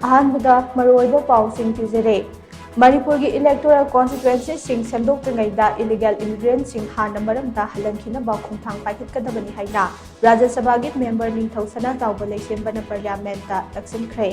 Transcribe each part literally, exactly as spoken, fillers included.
ꯑꯍꯥꯟꯕꯗ ꯃꯔꯨꯑꯣꯏꯕ ꯄꯥꯎꯁꯤꯡ ꯄꯤꯖꯔꯦ꯫ ꯃꯅꯤꯄꯨꯔꯒꯤ electoral constituencyꯁꯤꯡ ꯁꯦꯝꯗꯣꯛꯇ꯭ꯔꯤꯉꯩꯗ illegal immigrantꯁꯤꯡ ꯍꯥꯟꯅ ꯃꯔꯝꯗ ꯍꯜꯍꯟꯈꯤꯅꯕ ꯈꯣꯡꯊꯥꯡ ꯄꯥꯏꯈꯠꯀꯗꯕꯅꯤ ꯍꯥꯏꯅ ꯔꯥꯖ꯭ꯌ ꯁꯚꯥꯒꯤ member ꯅꯤꯡꯊꯧ ꯁꯅꯥꯖꯥꯎꯕ ꯂꯩꯁꯦꯝꯕꯅ parliamentꯇ ꯇꯛꯁꯤꯟꯈ꯭ꯔꯦ꯫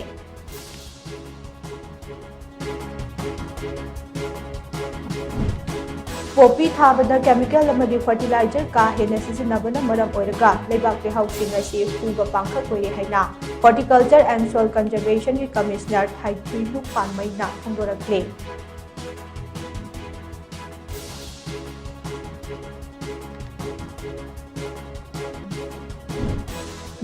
ꯄꯣꯄꯤ ꯊꯥꯕꯗ chemical ꯑꯃꯗꯤ fertilizer ꯀꯥ ꯍꯦꯟꯅ ꯁꯤꯖꯤꯟꯅꯕꯅ ꯃꯔꯝ ꯑꯣꯏꯔꯒ ꯂꯩꯕꯥꯛ ꯂꯩꯍꯥꯎꯁꯤꯡ ꯑꯁꯤ ꯄꯨꯕ ꯄꯥꯡꯈꯛ ꯑꯣꯏꯔꯦ ꯍꯥꯏꯅ Horticulture and Soil Conservationꯒꯤ commissioner ꯊꯥꯏꯊꯨꯏꯂꯨ ꯄꯥꯟꯃꯩꯅ ꯐꯣꯡꯗꯣꯔꯛꯂꯤ꯫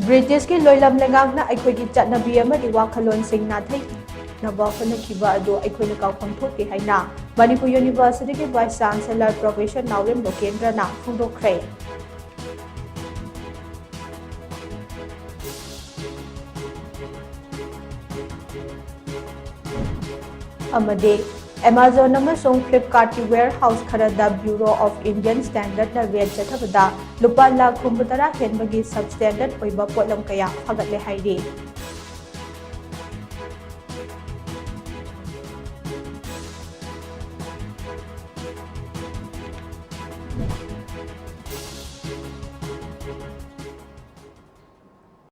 ꯕ꯭ꯔꯤꯇꯤꯁꯀꯤ ꯂꯣꯏꯂꯝ ꯂꯩꯉꯥꯛꯅ ꯑꯩꯈꯣꯏꯒꯤ ꯆꯠꯅꯕꯤ ꯑꯃꯗꯤ ꯋꯥꯈꯜꯂꯣꯟꯁꯤꯡ ꯅꯥꯊꯩꯅꯕ ꯍꯣꯠꯅꯈꯤꯕ ꯑꯗꯨ ꯑꯩꯈꯣꯏꯅ ꯀꯥꯎꯐꯝ ꯊꯣꯛꯇꯦ ꯍꯥꯏꯅ ꯃꯅꯤꯄꯨꯔ ꯌꯨꯅꯤꯚꯔꯁꯤꯇꯤꯒꯤ vice chancellor professor ꯅꯥꯎꯔꯦꯝ ꯂꯣꯀꯦꯟꯗ꯭ꯔꯅ ꯐꯣꯡꯗꯣꯛꯈ꯭ꯔꯦ꯫ ꯑꯃꯗꯤ Amazon ꯑꯃꯁꯨꯡ Flipkartꯀꯤ warehouse ꯈꯔꯗ Bureau of Indian Standardꯅ raid ꯆꯠꯊꯕꯗ ꯂꯨꯄꯥ ꯂꯥꯈ ꯍꯨꯝꯐꯨꯇꯔꯥ ꯍꯦꯟꯕꯒꯤ substandard ꯑꯣꯏꯕ ꯄꯣꯠꯂꯝ ꯀꯌꯥ ꯐꯥꯒꯠꯂꯦ ꯍꯥꯏꯔꯤ꯫